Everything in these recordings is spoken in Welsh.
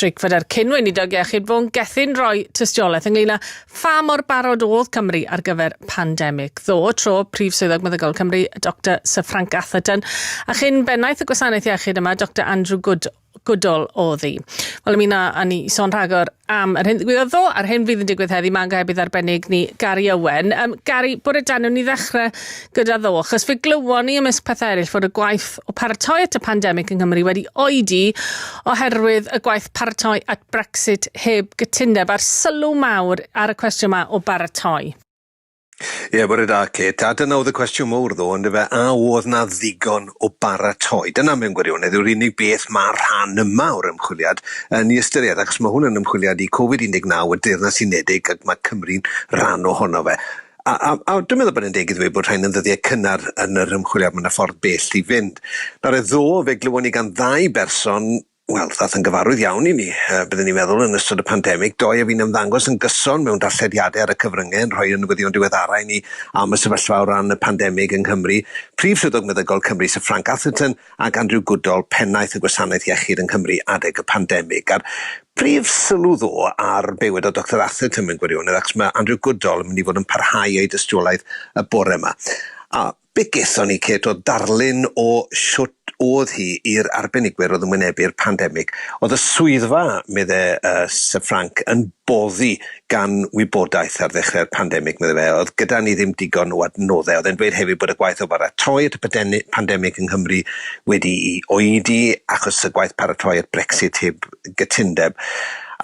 Drakeford a'r cyn-weinidog iechyd Vaughan Gething roi tystiolaeth ynglyn â pha mor barod oedd Cymru ar gyfer pandemig. Ddoe, tro Prif Swyddog Meddygol Cymru, Doctor Sir Frank Atherton, a chyn bennaeth y gwasanaeth iechyd yma, Doctor Andrew Good Goodall oedd hi. Wel, ymuno â ni i sôn rhagor am yr hyn ddigwyddodd ddo a'r hyn fydd yn digwydd heddi, mae'n gohebydd arbennig ni, Gary Owen. Um, Gary, bore da, newn ni ddechrau gyda ddo, achos fe glywon ni ymysg pethau eraill fod y gwaith o paratoi at y pandemig yng Nghymru wedi oedi oherwydd y gwaith paratoi at Brexit heb gytundeb a'r sylw mawr ar y cwestiwn yma o baratoi. Ie, bore da, Kate. A dyna oedd y cwestiwn mowr ddo, on'd yfe? A oedd 'na ddigon o baratoi? Dyna mewn gwirionedd yw'r unig beth mae'r rhan yma o'r ymchwiliad yn ei ystyried, achos mae hwn yn ymchwiliad i Covid-19 y Deyrnas Unedig ac mae Cymru'n rhan ohono fe. A, a, a dwi'n meddwl bod e'n deg i ddweud bod rhain yn ddyddiau cynnar yn yr ymchwiliad, mae yna ffordd bell i fynd. Nawr, ddo, fe glywon ni gan ddau berson wel, ddaeth yn gyfarwydd iawn i ni, yy bydden ni'n meddwl, yn ystod y pandemig. Doi a fi'n ymddangos yn gyson mewn darllediadau ar y cyfryngau yn rhoi y newyddion diweddara i ni am y sefyllfa o ran y pandemig yng Nghymru. Prif Swyddog Meddygol Cymru, Sir Frank Atherton, ac Andrew Goodall, Pennaeth y Gwasanaeth Iechyd yng Nghymru adeg y pandemig. A'r prif sylw ddo ar be wedodd Doctor Atherton mewn gwirionedd, achos mae Andrew Goodall yn mynd i fod yn parhau ei dystiolaeth y bore yma. A Be gethon ni, Kate, oedd darlun o shwt oedd hi i'r arbenigwyr oedd yn wynebu'r pandemig. Oedd y swyddfa, medde uh, Sir Frank, yn boddi gan wybodaeth ar ddechrau'r pandemig, medde fe. Oedd gyda ni ddim digon o adnoddau. Oedd e'n dweud hefyd bod y gwaith o baratoi at y pandemig yng Nghymru wedi'i oedi achos y gwaith paratoi at Brexit heb gytundeb.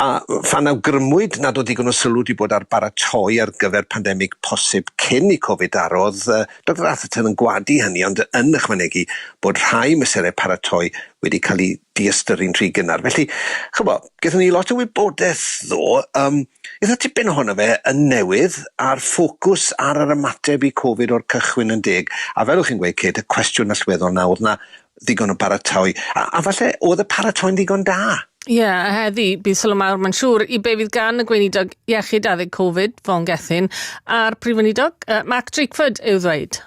A phan awgrymwyd nad oedd digon o sylw wedi bod ar baratoi ar gyfer pandemig posib cyn i Covid daro, oedd Doctor Atherton yn gwadu hynny ond yn ychwanegu bod rhai mesurau paratoi wedi cael eu diystyru'n rhy gynnar. Felly, ch'mo', gethon ni lot o wybodaeth ddo, yym, eitha tipyn ohono fe yn newydd, a'r ffocws ar yr ymateb i Covid o'r cychwyn yn deg. A fel o'ch chi'n gweud, Kate, y cwestiwn allweddol 'na, o'dd 'na ddigon o baratoi, a, a falle oedd y paratoi'n ddigon da? Ie, yeah, a heddi bydd sylw mawr, mae'n siŵr, i be fydd gan y gweinidog iechyd addysg Covid, Vaughan Gething, a'r prif weinidog, uh, Mark Drakeford, i'w ddweud.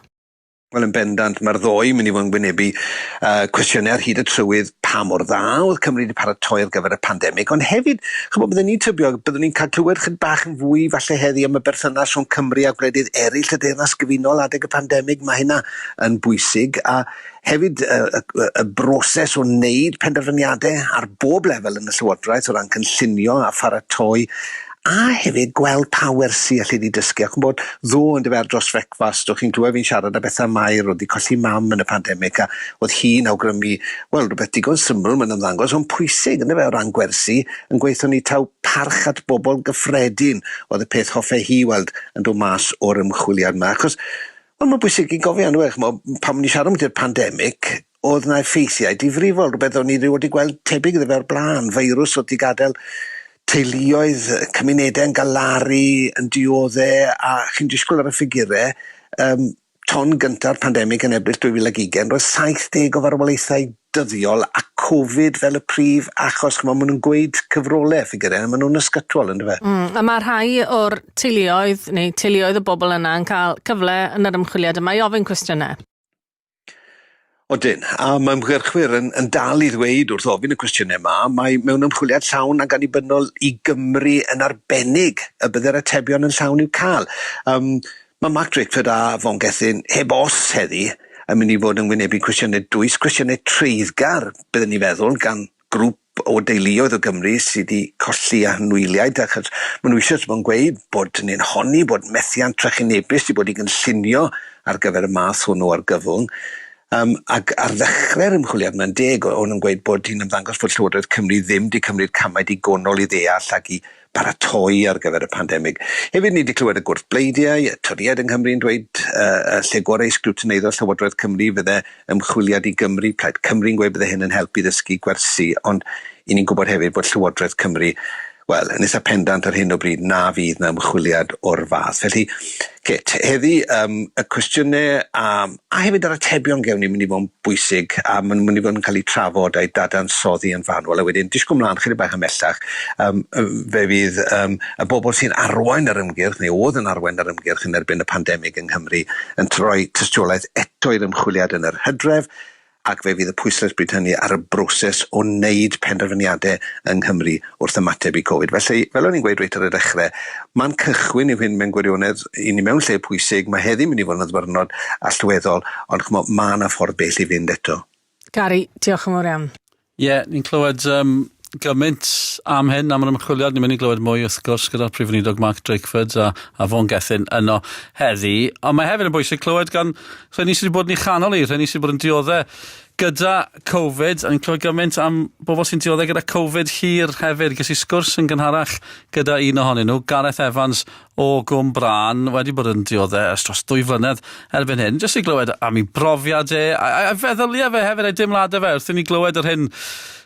Wel, yn bendant, mae'r ddoi mynd i fod yn wynebu uh, cwestiynau ar hyd y trywydd pa mor dda oedd Cymru wedi paratoi ar gyfer y pandemig, ond hefyd, chymod, byddwn ni'n tybio, byddwn ni'n cael clywed chydig bach yn fwy falle heddi am y berthynas rhwng Cymru a gwledydd eraill y Deyrnas Gyfunol adeg y pandemig, mae hynna yn bwysig, a Hefyd y y y broses o wneud penderfyniadau ar bob lefel yn y Llywodraeth o ran cynllunio a pharatoi, a hefyd gweld pa wersi allu di dysgu. Ac yn bod ddo yn dyfe ar dros frecwast, o'ch chi'n clywed fi'n siarad â Bethan Mair, oedd 'di colli mam yn y pandemig, a oedd hi'n awgrymu, wel, rhywbeth digon syml mae'n ymddangos, ond pwysig yndyfe o ran gwersi, yn gweithio ni taw parch at bobl gyffredin oedd y peth hoffai hi weld yn dod mas o'r ymchwiliad 'ma, achos Wel, mae'n bwysig i gofio, yndyw e, ch'mo', pan o'n i'n siarad ambiti'r pandemig, o'dd 'na effeithiau difrifol, rhywbeth o'n i rioed 'di gweld tebyg iddo fe o'r bla'n, feirws o'dd 'di gadel teuluoedd, cymunedau yn galaru, yn diodde, a chi'n disgwyl ar y ffigure, yym, ton gynta'r pandemig yn Ebrill 2020, roedd 70 o farwolaethau dyddiol a Covid fel y prif achos, ch'mo' ma' nw'n gweud cyfrole a ffigyre a ma' nw'n ysgytwol yndyfe? Mm, a ma' rhai o'r teuluoedd neu teuluoedd y bobl yna yn cael cyfle yn yr ymchwiliad yma i ofyn cwestiynau. Odyn, a mae ymgyrchwyr yn, yn dal i ddweud wrth ofyn y cwestiynau yma, mae mewn ymchwiliad llawn ac annibynnol i Gymru yn arbennig y bydde'r atebion yn llawn i'w cael. Um, Mae Mark Drakeford a Vaughan Gething, heb os heddi, yn mynd i fod yn wynebu cwestiynau dwys, cwestiynau treiddgar, byddwn ni'n feddwl, gan grŵp o deuluoedd o Gymru sydd wedi colli anwyliaid, achos maen nhw eisoes wedi bod yn gweud bod ni'n honni bod methiant trychinebus wedi bod i gynllunio ar gyfer y math hwnnw o argyfwng. Um, ac ar ddechrau'r ymchwiliad mae'n deg, o'n nhw'n gweud bod hi'n ymddangos bod Llywodraeth Cymru ddim wedi cymryd camau digonol i ddeall ac i baratoi ar gyfer y pandemig. Hefyd ni wedi clywed y gwrthbleidiau, y Torïaid yng Nghymru yn dweud uh, y lle gorau i sgrwtineiddo Llywodraeth Cymru fydde ymchwiliad i Gymru, Plaid Cymru'n gweud bydde hyn yn helpu ddysgu gwersi, ond i ni'n gwybod hefyd bod Llywodraeth Cymru wel, yn eitha pendant ar hyn o bryd na fydd na ymchwiliad o'r fath. Felly, Kate, heddi um, y cwestiynau a, a hefyd yr atebion gewn ni mynd i fod yn bwysig a maen nhw'n mynd i fod yn cael eu trafod a'u dadansoddi yn fanwl. A wedyn, disgwyl mlaen chydig bach ymhellach, um, fe fydd um, y bobl sy'n arwain yr ymgyrch, neu oedd yn arwain yr ymgyrch yn erbyn y pandemig yng Nghymru, yn troi tystiolaeth eto i'r ymchwiliad yn yr hydref. ac fe fydd y pwyslais bryd hynny ar y broses o wneud penderfyniadau yng Nghymru wrth ymateb i Covid. Felly, fel o'n i'n gweud reit ar y dechrau, man cychwyn yw hyn mewn gwirionedd, i ni mewn lle pwysig, mae heddi mynd i fod yn ddiwrnod allweddol, ond ch'mo, mae yna ffordd bell i fynd eto. Gary, diolch yn fawr iawn. Ie, yeah, ni'n clywed gymaint am hyn, am yr ymchwiliad. Ni'n mynd i glywed mwy wrth gwrs gyda'r Prif Weinidog Mark Drakeford a Vaughan Gething yno heddi. Ond mae hefyd yn bwysig clywed gan rheini sydd wedi bod yn ei chanol i, rheini sydd wedi bod yn dioddau gyda Covid, a ni'n clywed gymaint am bobl sy'n dioddau gyda Covid hir hefyd. Ges i sgwrs yn gynharach gyda un ohonyn nhw, Gareth Evans o Gwm Brân, wedi bod yn dioddau ers dros 2 flynedd erbyn hyn. Jyst i glywed am ei brofiad e, a feddyliau fe hefyd, a'i deimladau fe, wrth i ni glywed yr hyn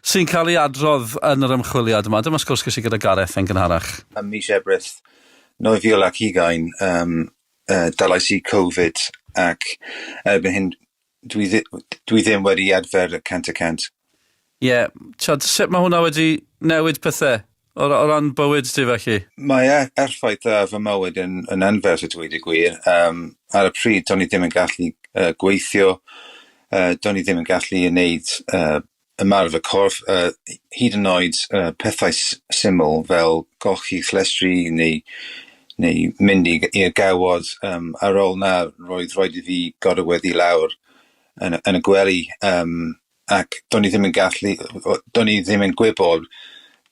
sy'n cael ei adrodd yn yr ymchwiliad yma. Dyma sgwrs ges i gyda Gareth yn gynharach. Ym mis Ebrill 2020, dalais i Covid ac erbyn hyn dwi ddim wedi adfer 100%. Ie, yeah, sut mae hwnna wedi newid pethau o ran bywyd ti felly? Mae effaith ar fy mywyd yn anferth a dweud y gwir. Ar y pryd, do'n i ddim yn gallu gweithio, do'n i ddim yn gallu wneud ymarfer corff, hyd yn oed pethau syml fel golchi llestri neu mynd i'r gawod. Ar ôl 'na, roedd rhaid i fi gorwedd i lawr yn y gwely ac do'n i ddim yn gallu, do'n i ddim yn gwybod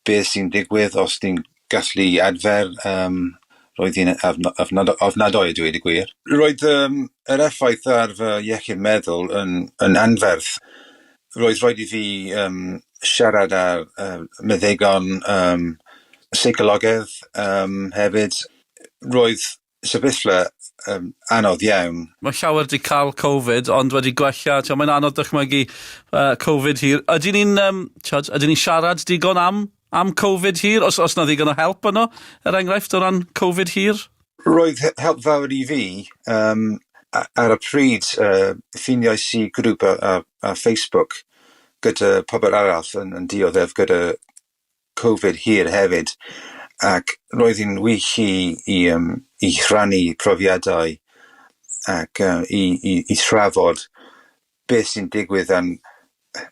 beth sy'n digwydd, os ti'n gallu adfer. Roedd hi'n ofnadwy a dweud y gwir. Roedd yr effaith ar fy iechyd meddwl yn anferth. Roedd rhaid i fi siarad â meddygon, seicolegydd hefyd. Roedd sefyllfa anodd iawn. Mae llawer wedi cael Covid ond wedi gwella. Mae'n anodd dychmygu Covid hir. Ydyn ni'n ydyn ni siarad digon am Covid hir? Os na ddigon o help yno, er enghraifft, o ran Covid hir? Roedd help fawr i fi. Ar y pryd, ffeindiais i grŵp ar Facebook gyda pobl arall yn dioddef gyda Covid hir hefyd. Ac roedd hi'n wych i rhannu profiadau ac i trafod beth sy'n digwydd am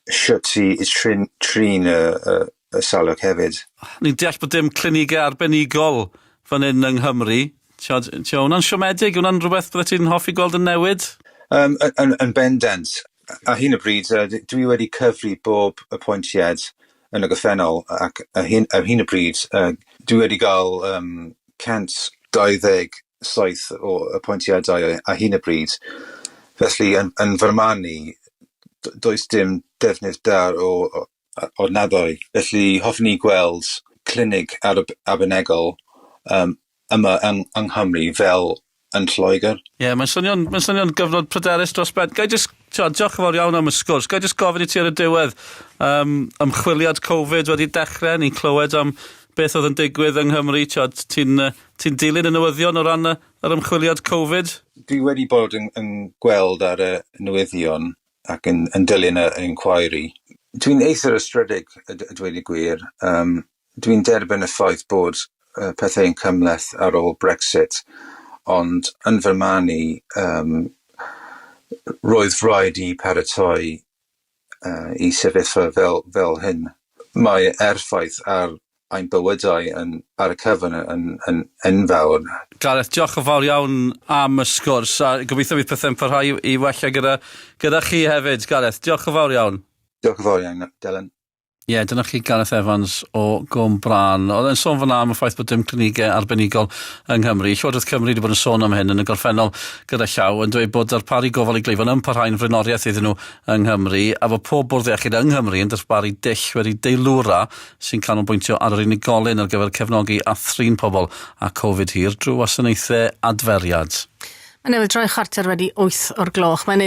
sut i trin y salwch hefyd. Ni'n deall bod dim clinigau arbenigol fan hyn yng Nghymru. Ti'n hwnna'n siomedig? Hwnna'n rhywbeth bydde ti'n hoffi gweld yn newid? Yn bendant. Ar hyn o bryd, dwi wedi cyfri bob apwyntiad yn y gorffennol ac ar hyn o bryd dwi wedi gael 127 o apwyntiadau ar hyn o bryd. Felly yn fy marn i, does dim defnydd da o adnoddau. Felly hoffwn i gweld clinig arbenigol yma yng Nghymru fel yn Lloegr. Ie, yeah, mae'n swnio'n gyfnod pryderus dros ben. Gai just, tiod, diolch yn fawr iawn am y sgwrs. Gai just gofyn i ti ar y diwedd, ymchwiliad Covid wedi dechrau, ni'n clywed am beth oedd yn digwydd yng Nghymru. Tiod, ti dilyn y newyddion o ran yr ymchwiliad Covid? Dwi wedi bod yn gweld ar y newyddion ac yn dilyn y inquiry. Dwi'n eitha rhwystredig, a dweud y gwir. Dwi'n derbyn y ffaith bod pethau yn cymhleth ar ôl Brexit, ond yn fy marn i, roedd rhaid i paratoi i sefyllfa fel hyn. Mae effaith ar ein bywydau ar y cyfan yn enfawr. Gareth, diolch yn fawr iawn am y sgwrs a gobeithio fydd pethau'n parhau i wella gyda chi hefyd, Gareth. Diolch yn fawr iawn. Diolch yn fawr iawn, Dylan. Ie, yeah, dyna chi Gareth Evans o Gwm Brân. Oedd e'n sôn fyna am y ffaith bod dim clinigau arbenigol yng Nghymru. Llywodraeth Cymru wedi bod yn sôn am hyn yn y gorffennol gyda llaw, yn dweud bod darparu gofal i gleifion yn parhau'n flaenoriaeth iddyn nhw yng Nghymru, a bod pob bwrdd iechyd yng Nghymru yn darparu dull wedi deilwra sy'n canolbwyntio ar yr unigolyn ar gyfer cefnogi a thrin pobl â Covid hir drwy wasanaethau adferiad. Mae newydd droi 8:15 o'r gloch. Mae'n